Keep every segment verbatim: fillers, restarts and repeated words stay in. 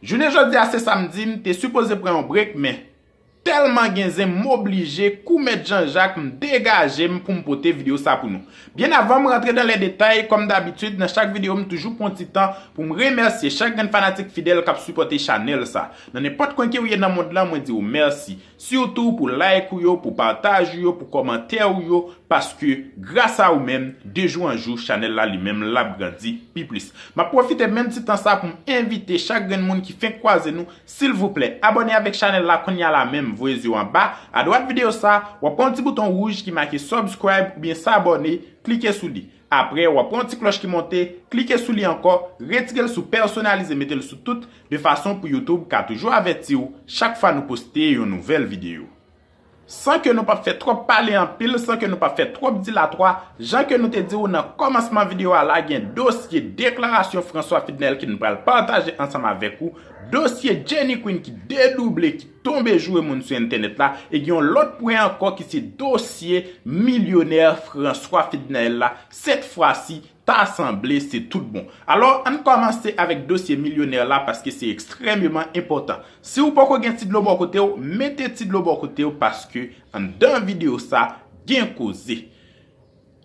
Jounen jodi a se samdi, m te sipoze pran yon break, men tèlman gen zen, m oblije kou mèt Janjak, m degaje m pou m pote videyo sa pou nou. Byen avan m rantre dan lè detay, kòm dabitid, nan chak videyo, m toujou pran ti tan pou m remèsye chak grenn fanatik fidèl k ap sipòte chanèl sa. Nan nenpòt kwen ke w ye nan mond lan, mwen di w mèsi. Sitou pou like ou yo, pou pataj ou yo, pou kòmantè ou yo, paske gras a ou menm, de jou an jou, chanèl la li menm, l ap grandi pi plis. M ap pwofite menm ti tan sa pou m envite chak grenn moun ki fenk kwaze nou, silvouplè, abòne avèk chanèl la kounye a la menm, voye zye w anba, adwat videyo sa, w ap wè yon ti bouton wouj ki make subscribe oubyen s'abonner, klike sou li. Apre, w ap wè yon ti klòch ki monte, klike sou li ankò, retire l sou pèsonalize, mete l sou tout, de fason pou YouTube ka toujou avèti w chak fwa nou poste yon nouvèl videyo. San ke nou p ap fè twòp pale anpil, san ke nou p ap fè twòp dilatwa, jan ke nou te di w nan kòmansman videyo a la, gen dosye deklarasyon François Fednaelle ke n pral pataje ansanm avèk ou, dosye Jenny Queen ki dedouble, ki tonbe joure moun sou entènèt la, e gen yon lòt pwen ankò ki se dosye milyonè François Fednaelle la, sèt fwa si, ta sanble se tout bon. Alò, ann kòmanse avèk dosye milyonè la paske se ekstrèmeman enpòtan. Si w poko gen ti dlo bò kote w, mete ti dlo bò kote w paske anndan videyo sa, gen koze.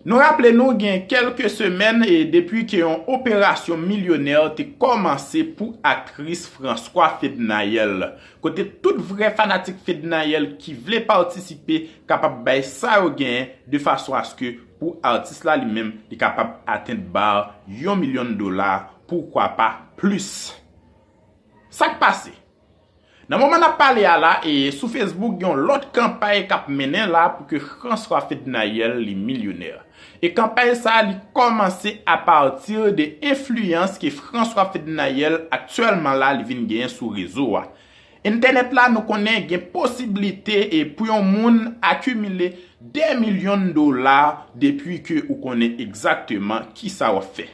Nou raple nou gen kèlke semèn e depi ke yon operasyon milyonè te kòmanse pou aktris François Fednaelle, kote tout vrè fanatik Fednaelle ki vle patisipe kapab bay sa yo genyen de fason aske pou atis la li menm li kapab atenn ba yon milyon dola, poukwa pa plis. Sa k pase? Nan moman n ap pale a la, e sou Facebook gen yon lòt kanpay k ap mennen la pou ke François Fednaelle li milyonè. E kanpay sa a li kòmanse apati de enfliyans ke François Fednaelle aktyèlman la li vin genyen sou rezo a. Entènèt la nou konnen gen posiblite e pou yon moun akimile de milyon dola depi ke ou konnen egzakteman kisa w ap fè.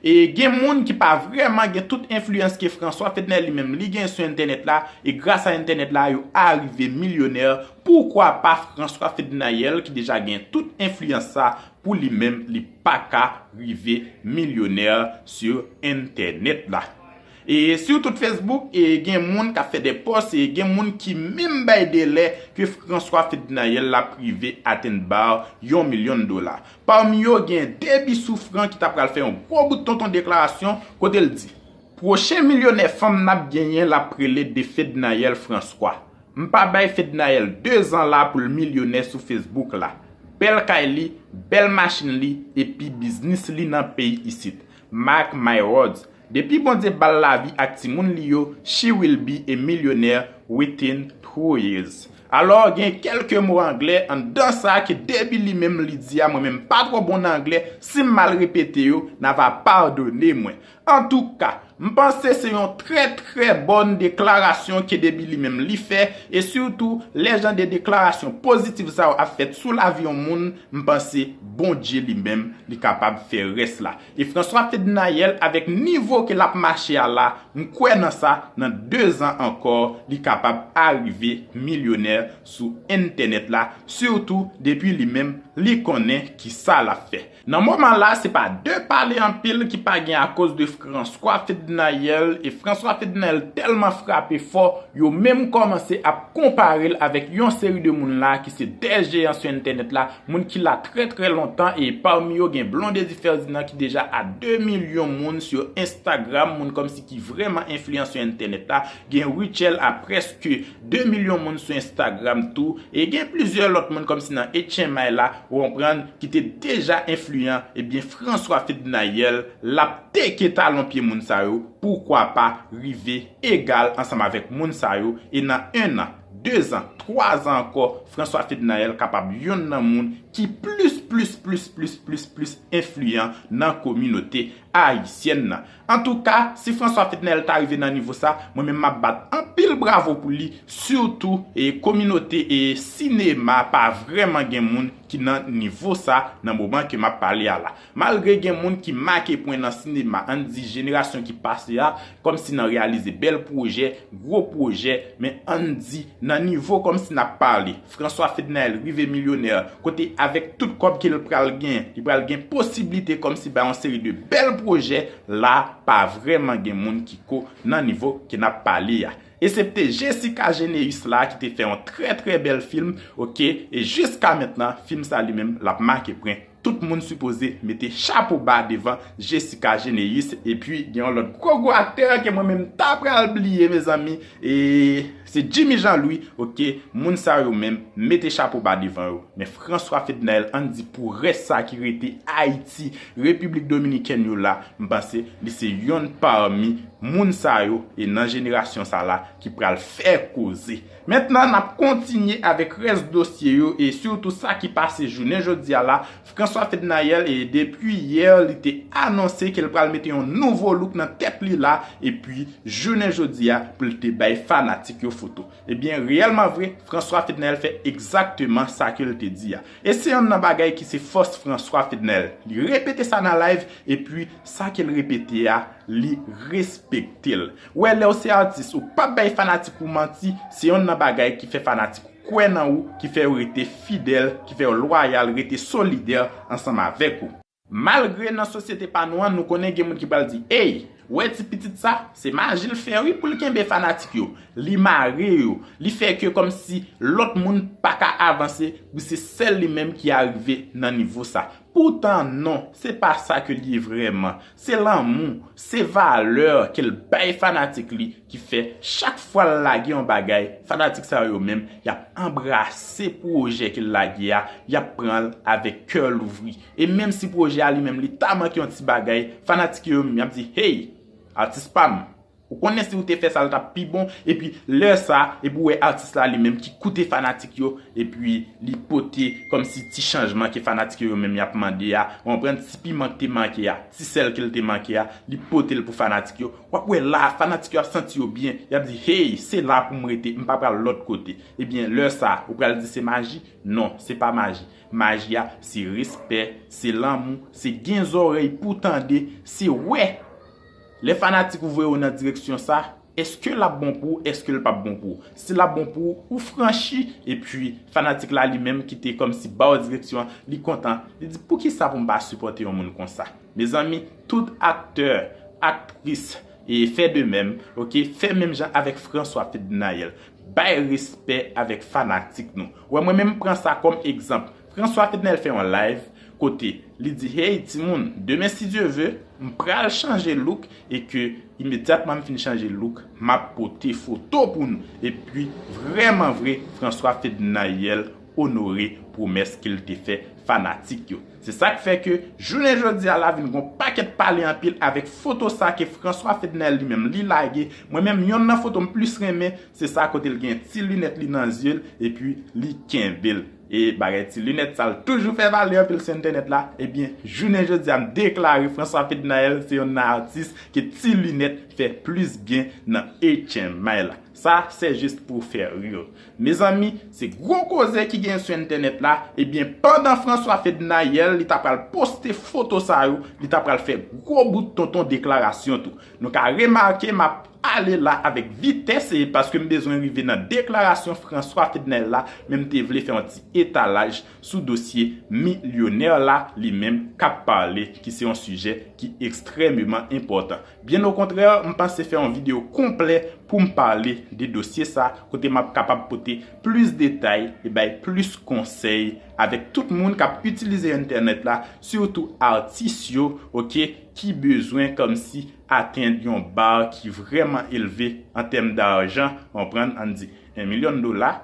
E gen moun ki pa vrèman gen tout enfliyans ke François Fednaelle li menm li gen sou entènèt la, e gras a entènèt la yo arive milyonè, poukwa pa François Fednaelle ki deja gen tout enfliyans sa pou li menm li pa ka rive milyonè sou entènèt la. E sitou Facebook, e gen moun k ap fè de pòs, e gen moun ki menm bay delè ke François Fednaelle la prive atenn ba yon milyon dola. Pami yo gen Debbie Souffrant ki ta pral fè yon gwo bout tonton deklarasyon kote l di, pwochen milyonè fanm n ap genyen l ap rele de Fednaelle François. M pa bay Fednaelle de zan la pou l milyonè sou Facebook la. Bèl kay li, bèl machin li, epi biznis li nan peyi isit. Mark my words. Depi Bondye ba l lavi ak timoun li yo, she will be a millionaire within two years. Alò, gen kèlke mo anglè anndan sa ke Debbie li menm li di a, mwen menm pa twò bon nan anglè, si m mal repete yo, n a va padone mwen. Antouka, m panse se yon trè, trè bòn deklarasyon ke Debbie li menm li fè, e sitou, lè jan de deklarasyon pozitif sa yo ap fèt sou lavi yon moun, m panse Bondye li menm, li kapab fè rès la. E François Fednaelle, avèk nivo ke l ap mache a la, m kwè nan sa, nan de zan ankò, li kapab arive milyonè sou entènèt la, sitou depi li menm, li konnen kisa l ap fè. Nan moman la, se pa de pale anpil ki pa gen akoz de François Fednaelle, e François Fednaelle tèlman frape fò, yo menm kòmanse ap konpare l avèk yon seri de moun la ki se de jeyan sou entènèt la, moun ki la trè trè lontan, e pami yo gen Blondedy Ferdinand ki deja a de milyon moun sou Instagram, moun kòmsi ki vrèman enfliyan sou entènèt la, gen Rutshelle a prèske de milyon moun sou Instagram tou, e gen plizyè lòt moun kòmsi nan H M I la, ou konprann, ki te deja enfliyan, ebyen François Fednaelle, l ap teke talon pye moun sa yo, poukwa pa rive egal ansanm avèk moun sa yo, e nan en an, de zan, twa zan ankò, François Fednaelle kapab yonn nan moun ki plis, plis, plis, plis, plis, plis enfliyan nan kominote ayisyèn nan. Antouka, si François Fednaelle ta rive nan nivo sa, mwen menm m ap bat anpil bravo pou li, sitou e kominote e sinema pa vrèman gen moun ki nan nivo sa nan moman ke m ap pale a la. Malgre gen moun ki make pwen nan sinema, ann di jenerasyon ki pase a, kòmsi nan reyalize bèl pwojè, gwo pwojè, men ann di nan nivo kòmsi n ap pale, François Fednaelle rive milyonè, kote avèk tout kòb ke l pral gen, li pral gen posiblite kòmsi bay yon seri de bèl pwojè, la pa vrèman gen moun ki ko nan nivo ke n ap pale a. Esepte Jessica Généus la ki te fè yon trè trè bèl fim, oke, e jiska mentnan, fim sa li menm l ap make pwen. Tout moun sipoze mete chapo ba devan Jessica Généus, epi gen yon lòt gwo gwo aktè ke mwen menm ta pral bliye, mezanmi, e se Jimmy Jean Louis, oke, moun sa yo menm mete chapo ba devan yo. Men François Fednaelle, ann di pou rès sa ki rete Ayiti, Repiblik Dominikèn yo la, m panse li se yonn pami moun sa yo e nan jenerasyon sa la ki pral fè koze. Mentnan, n ap kontinye avèk rès dosye yo e sitou sa ki pase jounen jodi a la. François Fednaelle, e depi yè, li te anonse ke l pral mete yon nouvo look nan tèt li la, epi jounen jodi a, pou l te bay fanatik yo foto. Ebyen, reyèlman vre, François Fednaelle fè egzakteman sa ke l te di a. E se yonn nan bagay ki se fòs François Fednaelle. Li repete sa nan live, epi sa ke l repete a, li respekte l. Wè, lè w se atis, ou p ap bay fanatik ou manti, se yonn nan bagay ki fè fanatik ou kwè nan ou, ki fè yo rete fidèl, ki fè yo lwayal, rete solidè ansanm avèk ou. Malgre nan sosyete pa nou an, nou konnen gen moun ki pral di, ey, wè ti pitit sa, se maji l fè wi pou l kenbe fanatik yo. Li mare yo, li fè ke kòmsi lòt moun pa ka avanse, pou se sèl li menm ki arive nan nivo sa. Poutan non, se pa sa ke l ye vrèman. Se lanmou, se valè ke l bay fanatik li ki fè chak fwa l lage yon bagay, fanatik sa yo menm, y ap anbrase pwojè ke l lage a, y ap pran l avèk kè louvri. E menm si pwojè a li menm li ta manke yon ti bagay, fanatik yo menm y ap di, hey, atis pa m, ou konnen si w te fè sa l t ap pi bon, epi lè sa, epi w wè atis la li menm ki koute fanatik yo, epi li pote kòmsi ti chanjman ke fanatik yo menm y ap mande a, w konprann, ti piman k te manke a, ti sèl ke l te manke a, li pote l pou fanatik yo. W ap wè la, fanatik yo ap santi yo byen, y ap di, hey, se la pou m rete, m pa pral lòt kote. Ebyen, lè sa, ou pral di se maji? Non, se pa maji. Maji a, se respè, se lanmou, se gen zòrèy pou tande, se wè. Lè fanatik ou voye w nan direksyon sa, èske l ap bon pou ou, èske l p ap bon pou ou? Si l ap bon pou ou, ou franchi, epi fanatik la li menm ki te kòmsi ba w direksyon an, li kontan, li di, poukisa pou m pa sipòte yon moun konsa? Mezanmi, tout aktè, aktris, e fè de menm, oke, fè menm jan avèk François Fednaelle. Bay respè avèk fanatik nou. Wè, mwen menm pran sa kòm egzanp. François Fednaelle fè yon live kote li di, hey timoun, demen si Dye ve, m pral chanje look e ke imedyatman m fin chanje look, m ap pote foto pou nou. Epi, vrèman vre, François Fednaelle onore pwomès ke l te fè fanatik yo. Se sa k fè ke jounen jodi a la vin gon pakèt pale anpil avèk foto sa ke François Fednaelle li menm li lage. Mwen menm, yonn nan foto m plis renmen, se sa kote l gen ti linèt li nan zye l, epi li kenbe l. E bagay ti linèt sa l toujou fè pale anpil sou entènèt la. Ebyen, jounen jodi a m deklare François Fednaelle se yonn nan atis ke ti linèt fè plis byen nan H M I la. Sa, se jis pou fè ri. Mezanmi, se gwo koze ki gen sou entènèt la. Ebyen, pandan François Fednaelle, li ta pral poste foto sa yo, li ta pral fè gwo bout tonton deklarasyon tou. Nou ka remake, m ap ale la avèk vitès, e paske m bezwen rive nan deklarasyon François Fednaelle la, men m te vle fè yon ti etalaj sou dosye milyonè la, li menm k ap pale, ki se yon sijè ki ekstrèmeman enpòtan. Byen okontrè, m panse fè yon videyo konplè pou m pale de dosye sa, kote m ap kapab pote plis detay e bay plis konsèy avèk tout moun k ap itilize entènèt la, sitou atis yo, oke, ki bezwen kòmsi atenn yon ba ki vrèman elve an tèm dajan, w konprann, ann di, yon milyon dola,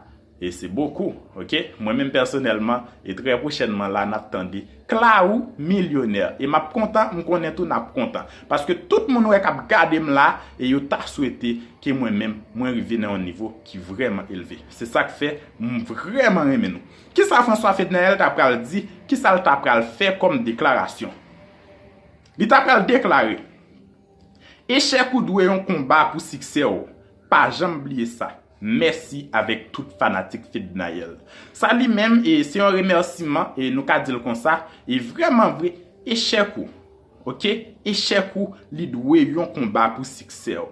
e se bokou, oke? Mwen menm pèsonèlman, e trè pwochènman la, n ap tande Claro milyonè. E m ap kontan, m konnen tou n ap kontan. Paske tout moun wè k ap gade m la, e yo ta swete ke mwen menm, mwen rive nan yon nivo ki vrèman elve. Se sa k fè m vrèman renmen nou. Kisa François Fednaelle ta pral di? Kisa l ta pral fè kòm deklarasyon? Li ta pral deklare, echèk ou dwe yon konba pou siksè w. Pa janm bliye sa. Mèsi avèk tout fanatik Fednaelle. Sa li menm, e se yon remèsiman, e nou ka di l konsa, e vrèman vre, echèk ou, oke? Echèk ou, li dwe yon konba pou siksè w.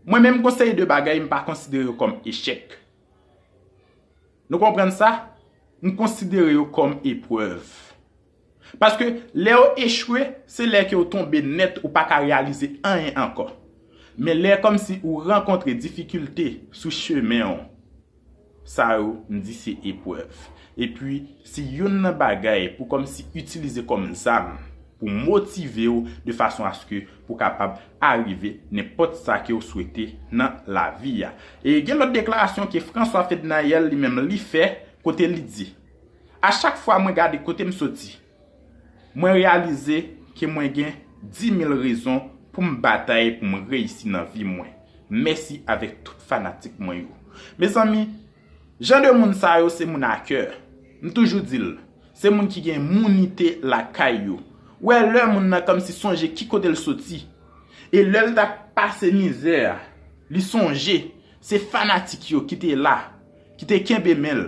Mwen menm, gon seri de bagay, m pa konsidere yo kòm echèk. Nou konprann sa? M konsidere yo kòm eprèv. Paske lè w echwe, se lè ke w tonbe nèt, ou pa ka reyalize anyen ankò. Men lè kòmsi ou rankontre difikilte sou chemen w, sa yo, m di se eprèv. Epi, se youn nan bagay pou kòmsi itilize kòm zam pou motive w de fason aske pou kapab arive nenpòt sa ke w swete nan lavi a. E gen lòt deklarasyon ke François Fednaelle li menm li fè, kote li di, a chak fwa mwen gade kote m soti, mwen reyalize ke mwen gen dis mil rezon pou m batay pou m reyisi nan vi mwen. Mèsi avèk tout fanatik mwen yo. Mezanmi, jan de moun sa yo se moun a kè. M toujou di l, se moun ki gen mounite lakay yo. Ou wè lè moun nan kòmsi sonje ki kote l soti. E lè l t ap pase mizè a, li sonje se fanatik yo ki te la, ki te kenbe men l,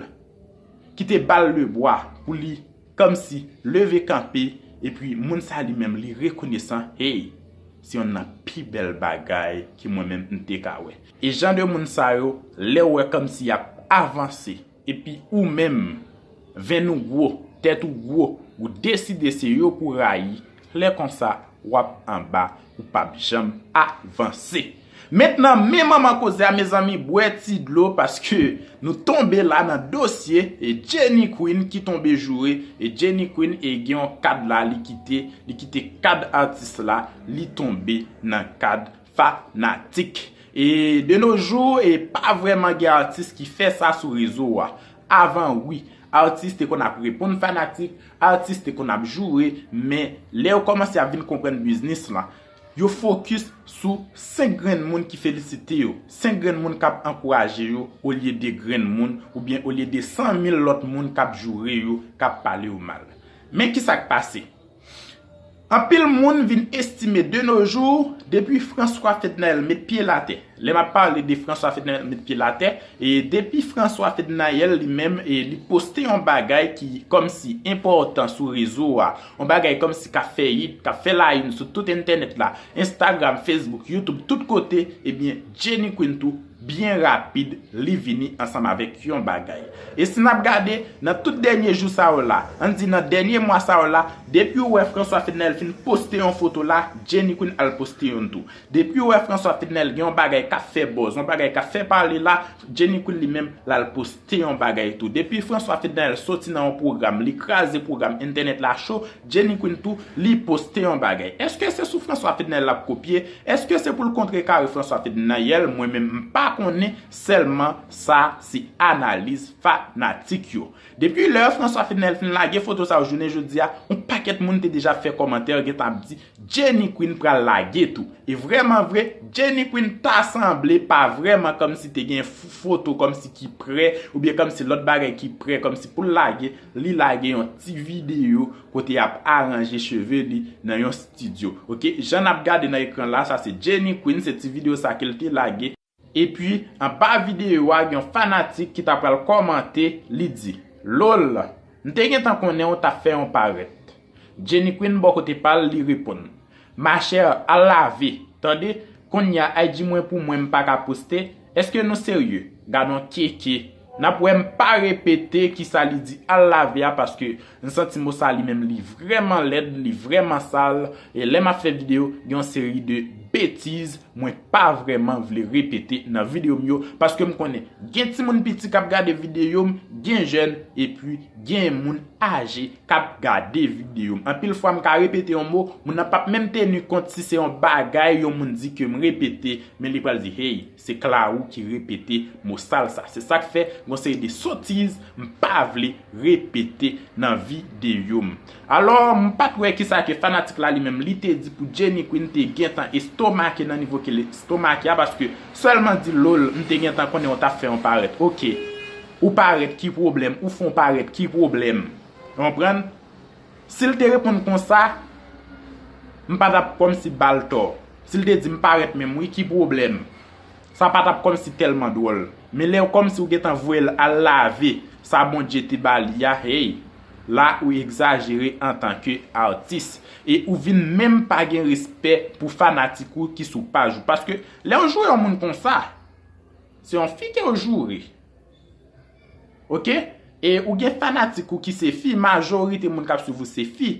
ki te ba l lebwa pou li kòmsi leve kanpe, epi moun sa li menm li rekonesan, hey, se yonn nan pi bèl bagay ke mwen menm m te ka wè. E jan de moun sa yo, lè w wè kòmsi y ap avanse, epi ou menm, venn ou gwo, tèt ou gwo, ou deside se yo pou rayi, lè konsa, w ap anba, ou p ap janm avanse. Mentnan, men manman koze a, mezanmi, bwè ti dlo, paske nou tonbe la nan dosye, e Jenny Queen ki tonbe joure, e Jenny Queen, e gen yon kad la, li kite, li kite kad atis la, li tonbe nan kad fanatik. E de nos jours, e pa vrèman gen atis ki fè sa sou rezo a. Avan, wi, atis te konn ap reponn fanatik, atis te konn ap joure, men lè yo kòmanse ap vin konprann biznis lan, yo fokis sou senk grenn moun ki felisite yo, senk grenn moun k ap ankouraje yo, olye de grenn moun, oubyen olye de san mil lòt moun k ap joure yo, k ap pale yo mal. Men ki sa k pase? Anpil moun vin estime de nos jours, depi François Fednaelle met pye l atè, lè m ap pale de François Fednaelle met pye l atè, e depi François Fednaelle li menm, e li poste yon bagay ki kòmsi enpòtan sou rezo a, yon bagay kòmsi k ap fè hit, k ap fè la une sou tout entènèt la, Instagram, Facebook, YouTube, tout kote, ebyen, Jenny Queen tou, byen rapid, li vini ansanm avèk yon bagay. E si n ap gade, nan tout dènye jou sa yo la, ann di nan dènye mwa sa yo la, depi w wè François Fednaelle fin poste yon foto la, Jenny Queen al poste youn tou. Depi w wè François Fednaelle gen yon bagay k ap fè buzz, yon bagay k ap fè pale la, Jenny Queen li menm, l al poste yon bagay tou. Depi François Fednaelle soti nan yon pwogram, li kraze pwogram entènèt la cho, Jenny Queen tou, li poste yon bagay. Èske se sou François Fednaelle l ap kopye? Èske se pou l kontrekare François Fednaelle? Mwen menm, m pa konnen, sèlman sa se analiz fanatik yo. Depi lè François Fednaelle fin lage foto sa yo jounen jodi a, yon pakèt moun te deja fè kòmantè, gentan ap di, Jenny Queen pral lage tou. E vrèman vre, Jenny Queen ta sanble pa vrèman kòmsi te gen f-, foto kòmsi ki prè, oubyen kòmsi lòt bagay ki prè, kòmsi pou l lage, li lage yon ti videyo kote y ap aranje cheve li nan yon estidyo. Oke, jan n ap gade nan ekran la, sa se Jenny Queen, se ti videyo sa ke l te lage. Epi, anba videyo a, gen yon fanatik ki ta pral kòmante, li di, Lol, m te gentan konnen w t ap fè yon parèt. Jenny Queen bò kote pa l, li reponn, Machè, al lave, tande, kounye a I G mwen pou mwen m pa ka poste, èske nou serye? Gad on keke. N ap wè m pa repete kisa li di al lave a, paske m santi mo sa li menm li vrèman lèd, li vrèman sal, e lè m ap fè videyo, gen yon seri de betiz mwen pa vrèman vle repete nan videyo m yo, paske m konnen gen timoun piti k ap gade videyo m, gen jèn, epi gen moun aje k ap gade videyo m. Anpil fwa m ka repete yon mo, moun nan p ap menm teni kont si se yon bagay yon moun di ke m repete, men li pral di, hey, se Claro ki repete mo sal sa. Se sa k fè, gon seri de sotiz, m pa vle repete nan videyo m. Alò, m pa t wè kisa ke fanatik la li menm li te di pou Jenny Queen te gentan estomake nan nivo ke l estomake a, paske sèlman di lol, m te gentan konnen w t ap fè yon parèt. Oke, ou parèt, ki pwoblèm? Ou fè yon parèt, ki pwoblèm? Ou konprann? Si l te reponn konsa, m pa t ap kòmsi ba l tò. Si l te di m parèt menm wi, ki pwoblèm? Sa pa t ap kòmsi tèlman dwòl. Men lè w kòmsi w gentan voye l al lave sa Bondye te ba li a, hey, la ou egzajere antanke atis. E ou vin menm pa gen respè pou fanatik ou ki sou paj ou. Paske lè w joure yon moun konsa, se yon fi ke w joure. Oke? E ou gen fanatik ou ki se fi, majorite moun k ap swiv ou se fi.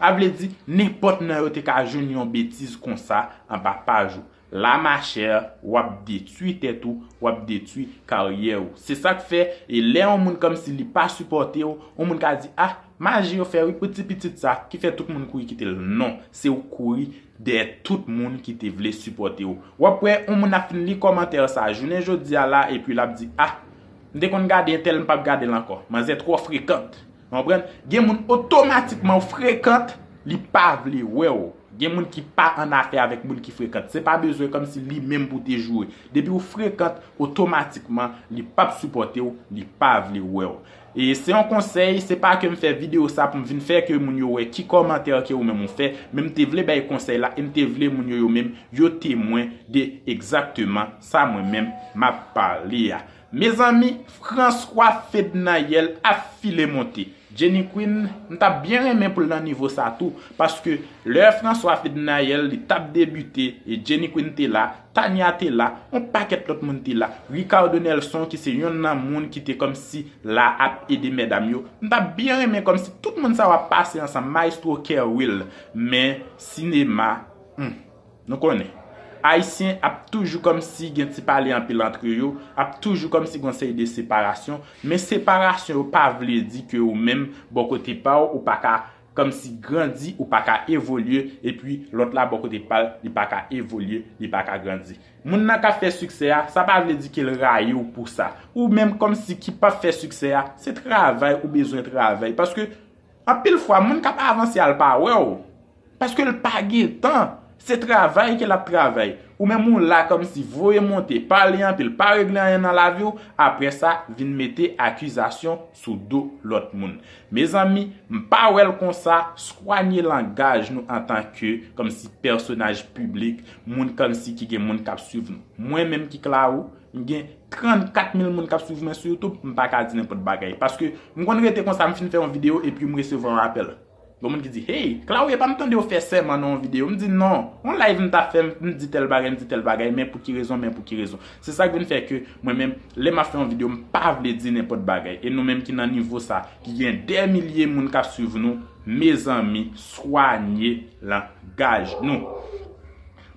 Sa vle di, nenpòt nan yo te ka jwenn yon betiz konsa anba paj ou. La, machè, w ap detwi tèt ou, w ap detwi karyè ou. Se sa k fè, e lè yon moun kòmsi li pa sipòte w, yon moun ka di, ah, maji yo fè wi pou ti pitit sa, ki fè tout moun kouri kite l. Non, se ou kouri dèyè tout moun ki te vle sipòte w. W ap wè, yon moun ap fin li kòmantè sa, jounen jodi a la, epi l ap di, ah, m te konn gade entèl, m p ap gade l ankò. Manzè twò frekant. Ou konprann? Gen moun otomatikman ou frekant, li pa vle wè w. Gen moun ki pa an afè avèk moun ki frekant. Se pa bezwen kòmsi li menm pou te joure. Depi ou frekant, otomatikman, li p ap sipòte w, li pa vle wè w. E se yon konsèy, se pa ke m fè videyo sa pou m vin fè ke moun yo wè ki kòmantè ke ou menm ou fè, men m te vle bay konsèy la, e m te vle moun yo yo menm, yo temwen de egzakteman sa mwen menm m ap pale a. Mezanmi, François Fednaelle ap file monte. Jenny Queen, m t ap byen renmen pou l nan nivo sa tou, paske lè François Fednaelle li t ap debite, e Jenny Queen te la, Tania te la, yon pakèt lòt moun te la, Ricardo Nelson ki se yonn nan moun ki te kòmsi la ap ede medam yo. M t ap byen renmen kòmsi tout moun sa yo ap pase ansanm, Maestro Kerwill, men sinema, hmm. Nou konnen, Ayisyen ap toujou kòmsi gen ti pale anpil antre yo, ap toujou kòmsi gon seri de separasyon, men separasyon yo pa vle di ke ou menm, bò kote pa w, ou pa ka kòmsi grandi, ou pa ka evolye, epi lòt la bò kote pa l, li pa ka evolye, li pa ka grandi. Moun nan k ap fè siksè a, sa pa vle di ke l rayi w pou sa. Ou menm kòmsi ki p ap fè siksè a, se travay ou bezwen travay. Paske anpil fwa, moun k ap avanse a l pa wè w. Paske l pa gen tan. Se travay ke l ap travay. Ou menm ou la kòmsi voye monte, pale anpil, pa regle anyen nan lavi w, apre sa, vin mete akizasyon sou do lòt moun. Mezanmi, m pa wè l konsa, swanye langaj nou antanke kòmsi pèsonaj piblik, moun kòmsi ki gen moun k ap swiv nou. Mwen menm ki Claro, m gen trannkat mil moun k ap swiv mwen sou YouTube, m pa ka di nenpòt bagay. Paske m konn rete konsa, m fin fè yon videyo epi m resevwa yon apèl. Gon moun ki di, hey, Claro, e pa m tande w fè sèman nan yon videyo. M di, non, yon live m t ap fè, m di tèl bagay, m di tèl bagay, men pou ki rezon, men pou ki rezon. Se sa k vin fè ke mwen menm, lè m ap fè yon videyo, m pa vle di nenpòt bagay. E nou menm ki nan nivo sa, ki gen dè milye moun k ap swiv nou, mezanmi, swanye langaj nou.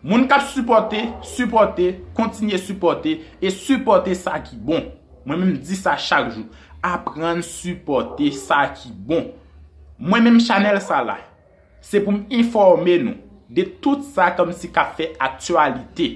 Moun k ap sipòte, sipòte, kontinye sipòte, e sipòte sa ki bon. Mwen menm di sa chak jou. Aprann sipòte sa ki bon. Mwen menm chanèl sa la, se pou m enfòme nou de tout sa kòmsi k ap fè aktyalite.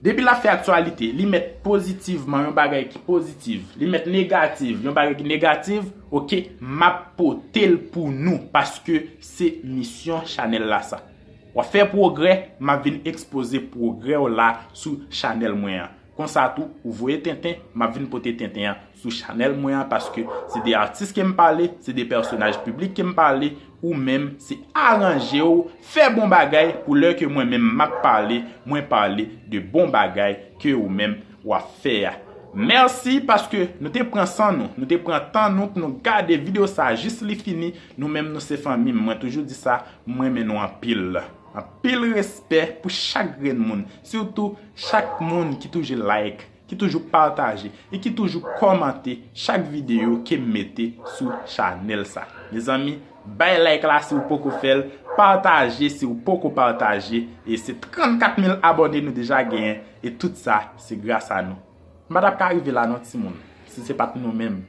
Depi l ap fè aktyalite, li mèt pozitivman yon bagay ki pozitiv, li mèt negativ yon bagay ki negativ, oke, m ap pote l pou nou, paske se misyon chanèl la sa. W ap fè pwogrè, m ap vin ekspoze pwogrè w la sou chanèl mwen an. Konsa tou, ou voye tenten, m ap vin pote tenten an sou chanèl mwen an, paske se de atis ke m pale, se de pèsonaj piblik ke m pale, ou menm, se aranje w, fè bon bagay pou lè ke mwen menm m ap pale, mwen pale de bon bagay ke ou menm w ap fè a. Mèsi paske nou te pran san nou, nou te pran tan nou pou nou gade videyo sa jis li fini. Nou menm nou se fanmi m, mwen toujou di sa, m renmen nou anpil. Anpil respè pou chak grenn moun, sitou chak moun ki toujou like, ki toujou pataje e ki toujou kòmante chak videyo ke m mete sou chanèl sa. Mezanmi, bay like la si w poko fè l, pataje si w poko pataje, e se trannkat mil abòne nou deja genyen, e tout sa se gras a nou. M pa t ap ka rive la non timoun, si se pa t nou menm.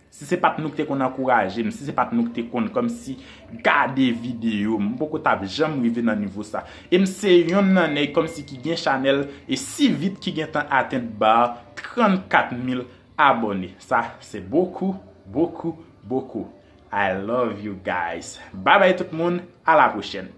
Si se pa t nou ki te konn ankouraje m, si se pa t nou ki te konn kòmsi gade videyo m, m poko t ap janm rive nan nivo sa. E m se yonn nan nèg kòmsi ki gen chanèl e si vit ki gentan atenn ba trannkat mil abòne. Sa se bokou, bokou, bokou. I love you guys. Bye bye tout moun, a la pwochèn.